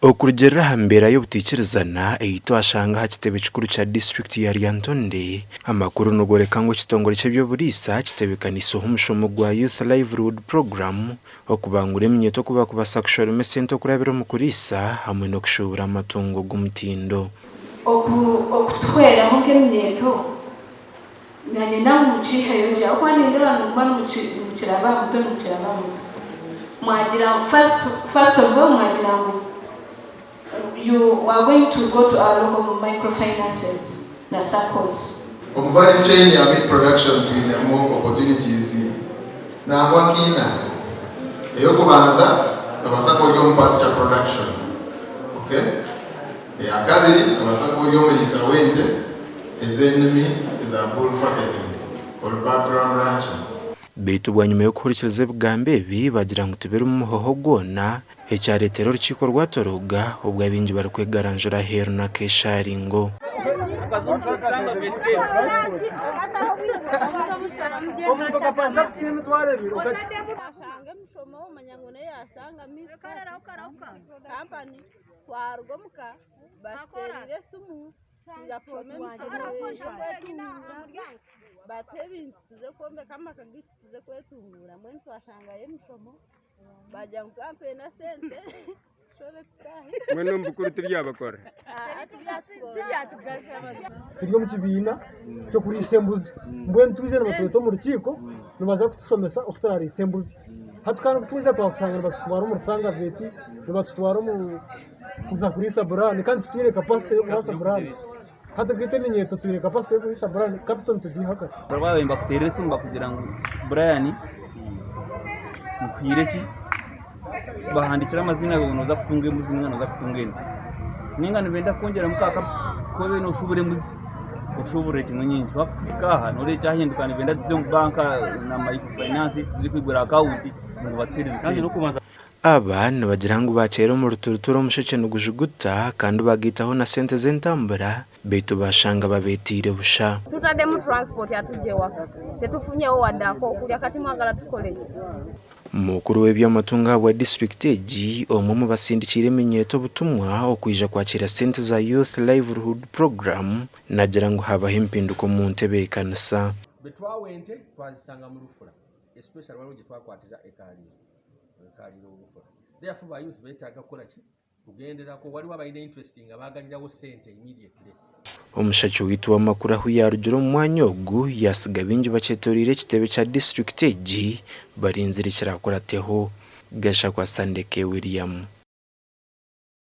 Okurugiirira aha mbeera y'obutaikirizana ei twashanga aha kitebe kikuru kya disiturikiti ya Lyantonde, amakuru nigoreka ngu ekitongore ky'eby'oburiisa kitebeekaniiseho omushomo gwa Youth Livelihood Program okubangura eminyeeto oku barikubaasa kushoroma esente okurabira omu kuriisa hamwe n'okushuubura amatungo g'omutindo. Oku okutuhweraho nk'eminyeeto Nanye ngu mukiiheyo gye ahabw'okuba nindeeba nimuguma nimukiraba aha mutwe nimukiraba aha mutwe. Mwagira ngu first first of all mwagira ngu you are going to go to our local microfinances na SACCOs. Omu value chain ya meat production twinemu opportunities nangwa nka ina. Ey'okubanza nobaasa kuba ori omu pasture production, okay? Eyakabiri nobaasa kuba ori omuriisa w'ente ez'enimi eza bull fattening or background ranching. Beitu bwanyima y'okuhurikiriza ebigambo ebi, bagira ngu tibirimu muhoho gwona, ekyareetera orukiiko rwatoroga obwo abaingi barikwegaranjura aheeru n'akeeshaaringo. Twaruga omuka batuteereire esimu twija kushoma emishomo y'okwetunguura batuha ebintu tuze kwombeka amaka gaitu tuze kwetunguura mbwenu twashangayo emishomo bagira ngu twaba nitwenda sente tushome tutaahe. Mbwenu omu bukuru tibyabakora? Turi omu kibiina ky'okuriisa embuzi mbwenu twija nibatweta omu rukiiko nibaza kutushomesa oku turariise embuzi. Hati kandi ku twija twakushanga nibatutwara omu rusanga veti, nibatutwara omu kuza kuriisa buraani kandi titwine kapasite y'okubaasa buraani. Hati nkaitwe eminyeeto twine kapasite y'okuriisa buraani, kapito nitugiiha nkahi? Baaba nibakuteerera esimu bakugira ngu Brian nkuhaire ki? Bahandiikire amaziina gaawe nooza kutunga embuzi ninga nooza kutunga ente. Ninga nibenda kukwongyeramu ka kapito ku obe nooshuubura embuzi. Oshuburire kimwe nyingi wakuhika aha noreeba ekyahinduka nibenda tuze omu banka na microfinance tuze kwigura akawunti ngu batuhereze sente. Aba nibagira ngu bakyeera omu ruturuturu omushekye nigujuguta kandi bagaitaho na sente z'entambura beitu bashanga babeteire busha. Tutademu transport atugye ewaka tetufunyeho wadde akokurya kati mwagala tukoleki? Mukuru w'eby'amatungo ahabwa disiturikiti egi, omwe omu basindikiire eminyeeto obutumwa okwija kwakiira sente za Youth Livelihood Program nagira ngu habaho empinduka omu ntebeekanisa. Betwawa ente twazisanga mu lufula especially waliwo gyetwakwatira e Kaaliiro, e Kaaliiro olufula therefore ba youth betaaga kukola ki? Kugenderako waliwo abalina interest nga bagalirawo sente immediately. Omushaki waitu w'amakuru ahu yaarugire omu mwanya ogu yaatsiga baingi bakyetoreire ekitebe kya disiturikiti egi barinzire ekiraakurateho. Gashakwa Sandeke William.